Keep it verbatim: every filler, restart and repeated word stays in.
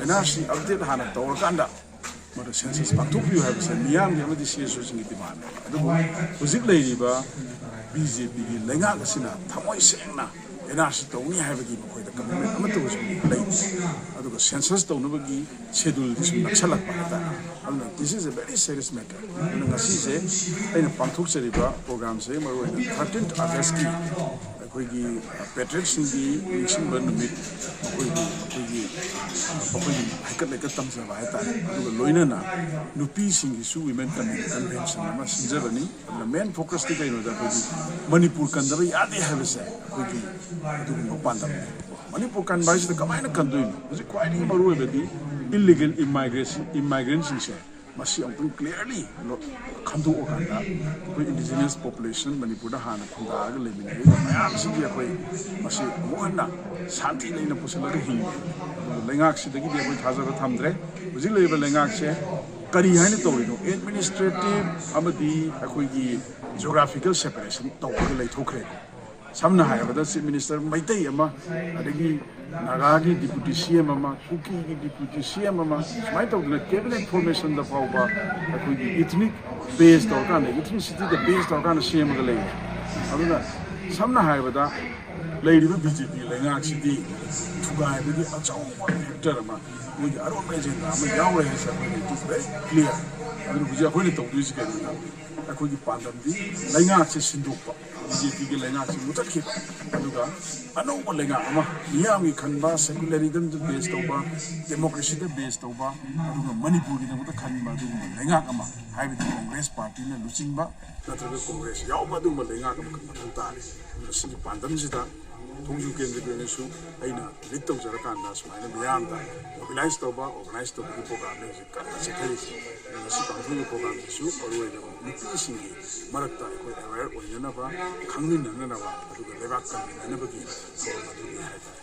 And R C update ꯍꯥꯟꯅ ꯇꯧꯔꯀꯥꯟꯗ ꯃꯗꯨ ꯁꯦꯟꯁꯁ ꯄꯥꯡꯊꯣꯛꯄꯤꯌꯨ ꯍꯥꯏꯕꯁꯦ ꯃꯤꯌꯥꯝꯒꯤ ꯑꯃꯗꯤ ꯁꯤ ꯑꯦꯁ ꯑꯣꯁꯤꯡꯒꯤ ꯗꯤꯃꯥꯟꯅꯦ꯫ ꯑꯗꯨꯕꯨ ꯍꯧꯖꯤꯛ ꯂꯩꯔꯤꯕ ꯕꯤ ꯖꯦ ꯄꯤꯒꯤ ꯂꯩꯉꯥꯛ ꯑꯁꯤꯅ ꯊꯃꯣꯏ ꯁꯦꯡꯅ ꯑꯦꯟ ꯑꯥꯔ ꯁꯤ ꯇꯧꯅꯤ ꯍꯥꯏꯕꯒꯤ ꯃꯈꯣꯏꯗ ꯀꯃꯤꯠꯃꯦꯟ ꯑꯃꯠꯇ ꯍꯧꯖꯤꯛ ꯂꯩꯇꯦ꯫ ꯑꯗꯨꯒ ꯁꯦꯟꯁꯁ ꯇꯧꯅꯕꯒꯤ ꯁꯦꯗꯨꯜꯗꯤ ꯁꯨꯝ ꯅꯛꯁꯜꯂꯛꯄ ꯍꯥꯏꯇꯥꯔꯦ꯫ ꯑꯗꯨꯅ this is a very serious matter꯫ ꯑꯗꯨꯅ ꯉꯁꯤꯁꯦ ꯑꯩꯅ ꯄꯥꯡꯊꯣꯛꯆꯔꯤꯕ ꯄ꯭ꯔꯣꯒ꯭ꯔꯥꯝꯁꯦ ꯃꯔꯨꯑꯣꯏꯅ ꯊꯥꯔꯇꯤꯟ ꯑꯥꯒꯁꯀꯤ ꯑꯩꯈꯣꯏꯒꯤ ꯄꯦꯇ꯭ꯔꯤꯌꯠꯁꯤꯡꯒꯤ ꯅꯤꯡꯁꯤꯡꯕ ꯅꯨꯃꯤꯠ, ꯃꯈꯣꯏꯕꯨ ꯑꯩꯈꯣꯏꯒꯤ ꯃꯈꯣꯏꯒꯤ ꯍꯩꯀꯠ ꯂꯩꯀꯠ ꯇꯝꯖꯕ ꯍꯥꯏꯇꯥꯔꯦ꯫ ꯑꯗꯨꯒ ꯂꯣꯏꯅꯅ ꯅꯨꯄꯤꯁꯤꯡꯒꯤꯁꯨ ꯋꯤꯃꯦꯟ ꯀꯟꯚꯦꯟꯁꯟ ꯑꯃ ꯁꯤꯟꯖꯕꯅꯤ꯫ ꯑꯗꯨꯅ ꯃꯦꯟ ꯐꯣꯀꯁꯇꯤ ꯀꯩꯅꯣꯗ ꯑꯩꯈꯣꯏꯒꯤ ꯃꯅꯤꯄꯨꯔ ꯀꯟꯗꯕ ꯌꯥꯗꯦ ꯍꯥꯏꯕꯁꯦ ꯑꯩꯈꯣꯏꯒꯤ ꯑꯗꯨꯒꯨꯝꯕ ꯄꯥꯟꯗꯝꯅꯤ꯫ ꯃꯅꯤꯄꯨꯔ ꯀꯟꯕ ꯍꯥꯏꯁꯤꯗ ꯀꯃꯥꯏꯅ ꯀꯟꯗꯣꯏꯅꯣ? ꯍꯧꯖꯤꯛ ꯈ꯭ꯋꯥꯏꯗꯒꯤ ꯃꯔꯨꯑꯣꯏꯕꯗꯤ ꯏꯜꯂꯤꯒꯦꯜ ꯏꯃꯥꯏꯒ꯭ꯔꯦꯁꯟ, ꯏꯃꯥꯏꯒ꯭ꯔꯦꯟꯁꯤꯡꯁꯦ ꯃꯁꯤ ꯑꯃꯨꯛꯇꯪ ꯀ꯭ꯂꯤꯌꯥꯔꯂꯤ ꯈꯟꯗꯣꯛꯑꯀꯥꯟꯗ ꯑꯩꯈꯣꯏ ꯏꯟꯗꯤꯖꯤꯅꯁ ꯄꯣꯄꯨꯂꯦꯁꯟ ꯃꯅꯤꯄꯨꯔꯗ ꯍꯥꯟꯅ ꯈꯨꯟꯗꯥꯔꯒ ꯂꯩꯃꯤꯟꯅꯔꯤꯕ ꯃꯌꯥꯝꯁꯤꯒꯤ ꯑꯩꯈꯣꯏ ꯃꯁꯤ ꯑꯃꯨꯛ ꯍꯟꯅ ꯁꯥꯟꯇꯤ ꯂꯩꯅ ꯄꯨꯁꯤꯜꯂꯒ ꯍꯤꯡꯒꯦ꯫ ꯑꯗꯨꯕꯨ ꯂꯩꯉꯥꯛꯁꯤꯗꯒꯤꯗꯤ ꯑꯩꯈꯣꯏ ꯊꯥꯖꯕ ꯊꯝꯗ꯭ꯔꯦ꯫ ꯍꯧꯖꯤꯛ ꯂꯩꯔꯤꯕ ꯂꯩꯉꯥꯛꯁꯦ ꯀꯔꯤ ꯍꯥꯏꯅ ꯇꯧꯔꯤꯅꯣ? ꯑꯦꯗꯃꯤꯅꯤꯁꯇ꯭ꯔꯦꯇꯤꯞ ꯑꯃꯗꯤ ꯑꯩꯈꯣꯏꯒꯤ ꯖꯤꯑꯣꯒ꯭ꯔꯥꯐꯤꯀꯦꯜ ꯁꯦꯄꯔꯦꯁꯟ ꯇꯧꯔꯒ ꯂꯩꯊꯣꯛꯈ꯭ꯔꯦ꯫ ꯁꯝꯅ ꯍꯥꯏꯔꯕꯗ ꯆꯤꯐ ꯃꯤꯅꯤꯁꯇꯔ ꯃꯩꯇꯩ ꯑꯃ, ꯑꯗꯒꯤ ꯅꯥꯒꯥꯒꯤ ꯗꯤꯄꯨꯇꯤ ꯁꯤ ꯑꯦꯝ ꯑꯃ, ꯀꯨꯀꯤꯒꯤ ꯗꯤꯄꯨꯇꯤ ꯁꯤ ꯑꯦꯝ ꯑꯃ, ꯁꯨꯃꯥꯏꯅ ꯇꯧꯗꯅ ꯀꯦꯕꯤꯅꯦꯠ ꯐꯣꯔꯃꯦꯁꯟꯗ ꯐꯥꯎꯕ ꯑꯩꯈꯣꯏꯒꯤ ꯏꯊꯅꯤꯛ ꯕꯦꯁ ꯇꯧꯔꯀꯥꯟꯗ, ꯏꯊꯅꯤꯁꯤꯇꯤꯗ ꯕꯦꯁ ꯇꯧꯔꯀꯥꯟꯗ ꯁꯦꯝꯃꯒ ꯂꯩꯔꯦ꯫ ꯑꯗꯨꯅ ꯁꯝꯅ ꯍꯥꯏꯔꯕꯗ ꯂꯩꯔꯤꯕ ꯕꯤ ꯖꯦ ꯄꯤ ꯂꯩꯉꯥꯛꯁꯤꯗꯤ ꯊꯨꯒꯥꯏꯕꯒꯤ ꯑꯆꯧꯕ ꯐꯦꯛꯇꯔ ꯑꯃ, ꯃꯣꯏꯒꯤ ꯑꯔꯣꯟꯕ ꯑꯦꯖꯦꯟꯗꯥ ꯑꯃ ꯌꯥꯎꯔꯦ ꯍꯥꯏꯁꯦ ꯑꯩꯈꯣꯏꯅ ꯏꯠ ꯏꯁ ꯚꯦꯔꯤ ꯀ꯭ꯂꯤꯌꯥꯔ꯫ ꯑꯗꯨꯅ ꯍꯧꯖꯤꯛ ꯑꯩꯈꯣꯏꯅ ꯇꯧꯗꯣꯏꯁꯤ ꯀꯩꯅꯣꯗ ꯑꯩꯈꯣꯏꯒꯤ ꯄꯥꯟꯗꯝꯗꯤ ꯂꯩꯉꯥꯛꯁꯦ ꯁꯤꯟꯗꯣꯛꯄ, ꯕꯤ ꯖꯦ ꯄꯤꯒꯤ ꯂꯩꯉꯥꯛꯁꯦ ꯃꯨꯊꯠꯈꯤꯕ, ꯑꯗꯨꯒ ꯑꯅꯧꯕ ꯂꯩꯉꯥꯛ ꯑꯃ, ꯃꯤꯌꯥꯝꯒꯤ ꯈꯟꯕ, ꯁꯦꯀꯨꯂꯔꯤꯖꯝꯗ ꯕꯦꯁ ꯇꯧꯕ, ꯗꯦꯃꯣꯀ꯭ꯔꯦꯁꯤꯗ ꯕꯦꯁ ꯇꯧꯕ, ꯑꯗꯨꯒ ꯃꯅꯤꯄꯨꯔꯒꯤꯗꯃꯛꯇ ꯈꯟꯕ ꯑꯗꯨꯒꯨꯝꯕ ꯂꯩꯉꯥꯛ ꯑꯃ, ꯍꯥꯏꯕꯗꯤ ꯀꯣꯡꯒ꯭ꯔꯦꯁ ꯄꯥꯔꯇꯤꯅ ꯂꯨꯆꯤꯡꯕ ꯅꯠꯇ꯭ꯔꯒ ꯀꯣꯡꯒ꯭ꯔꯦꯁ ꯌꯥꯎꯕ ꯑꯗꯨꯒꯨꯝꯕ ꯂꯩꯉꯥꯛ ꯑꯃꯈꯛ ꯃꯊꯧ ꯇꯥꯔꯦ꯫ ꯑꯗꯨꯅ ꯁꯤꯒꯤ ꯄꯥꯟꯗꯝꯁꯤꯗ ꯊꯣꯡꯖꯨ ꯀꯦꯟꯗ꯭ꯔꯒꯤ ꯑꯣꯏꯅꯁꯨ ꯑꯩꯅ ꯂꯤꯗ ꯇꯧꯖꯔꯀꯥꯟꯗ ꯁꯨꯃꯥꯏꯅ ꯃꯤꯌꯥꯝꯗ ꯃꯣꯕꯤꯂꯥꯏꯁ ꯇꯧꯕ, ꯑꯣꯔꯒꯅꯥꯏꯁ ꯇꯧꯕꯒꯤ ꯄ꯭ꯔꯣꯒ꯭ꯔꯥꯝꯅꯤ ꯍꯧꯖꯤꯛ ꯀꯟꯅ ꯆꯠꯊꯔꯤꯁꯦ꯫ ꯑꯗꯨꯅ ꯉꯁꯤ ꯄꯥꯡꯊꯣꯛꯏꯕ ꯄ꯭ꯔꯣꯒ꯭ꯔꯥꯝꯁꯤꯁꯨ ꯃꯔꯨꯑꯣꯏꯅ ꯅꯨꯄꯤꯁꯤꯡꯒꯤ ꯃꯔꯛꯇ ꯑꯩꯈꯣꯏ ꯑꯦꯋꯦꯌꯔ ꯑꯣꯏꯅꯅꯕ, ꯈꯪꯃꯤꯟꯅꯅꯅꯕ, ꯑꯗꯨꯒ ꯂꯩꯕꯥꯛ ꯀꯟꯃꯤꯟꯅꯅꯕꯒꯤ ꯊꯧꯔꯝ ꯑꯗꯨꯅꯤ ꯍꯥꯏꯇꯥꯔꯦ꯫